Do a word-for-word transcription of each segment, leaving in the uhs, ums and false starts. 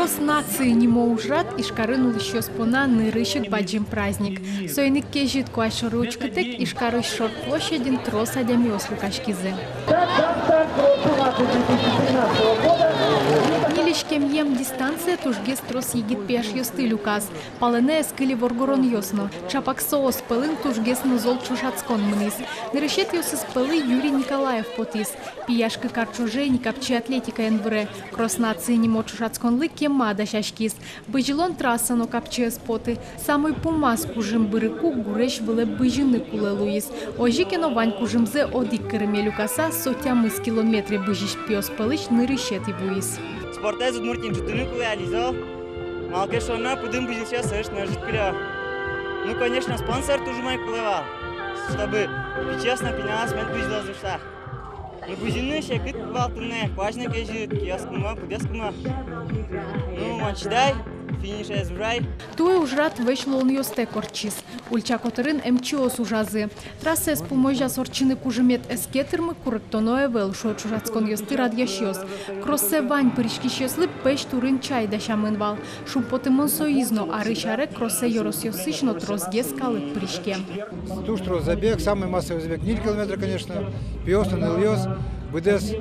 «Кросс нации» нимо ужрад Ижкарын улӥсьёс понна нырысь ик бадӟым праздник. Соин ик кезьыт куазь шоры учкытэк Ижкарысь шор площадьын трос адямиос люкаськизы. Ньыль иськемъем дистанция тужгес трос егит пияшъёсты люказ. Палэнэ ӧз кыльы воргоронъёс но. Ӵапак соос пӧлын тужгес но зол ӵошатскон мынӥз. Нырысетӥосыз пӧлы Юрий Николаев потӥз. Пияш кык ар ӵоже ини капчи атлетикаен выре. «Кросс нации» нимо ӵошатсконлы кема дасяськиз. Бызьылон трасса но капчи ӧз поты. Самой пумаз кужым бырыку гурезь вылэ бызьыны кулэ луиз. Озьы ке но вань кужымзэ одӥг кырыме люкаса, со тямыс километре бызись пиос пӧлысь нырысетӥ вуиз. Спортэз Удмуртиын ӝутыны кулэ али зол. Малы ке шуоно, пыдын бызьылӥсьёс ӧжыт но ӧжыт кылё. Ну, конечно, спонсор туж умой кулэ вал, чтобы пичиос но пиналъёс мед бызьылозы шуса. Ну, бызьыны секыт вал туннэ, куазь но кезьыт, киос кумо, пыдъёс кумо. Ну, мон чидай, финишез ужай. Туэ ужрад весь луонъёстэк ортчиз. Ульча котырын эмчиос ужазы. Трассаез пумозяз ортчыны кужымед ӧз ке тырмы, куректоно ӧвӧл, шуо ӵошатсконъёсты радъясьёс. Кроссэ вань пыриськисьёслы пӧсь турын чай дасямын вал. Шумпотымон соиз но, арысь аре кроссэ ёросъёсысь но тросгес калык пыриське. Туж трос забег, самый массовый забег ньыль километра, конечно. Пиос но нылъёс быдэс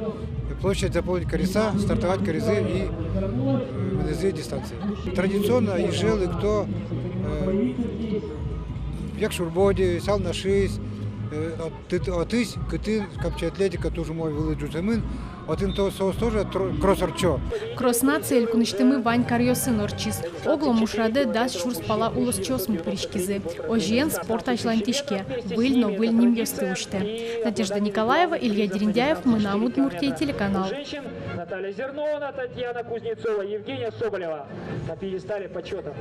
площадь заполнить карыса стартовать каризы и, э, вынызы дистанцие. Традиционно Иже лыкто, э, Якшур-Бӧдьяысь, Алнашысь, э, от-, тыт-, отысь, кытын капчи атлетика туж умой вылӥ ӝутэмын, отын то, соос тоже тро-, кросс ортчо. «Кросс нация» элькунысьтымы вань каръёсын ортчиз. Оглом ужрадэ дас сюрс пала улосчиосмы пыриськизы. Озьыен, спорт азьланьтӥське, выль но выль нимъёсты усьтэ. Надежда Николаева, Илья Дерендяев, «Мынам Удмуртие» телеканал. Наталья Зернова, Татьяна Кузнецова, Евгения Соболева на пьедестале почёта.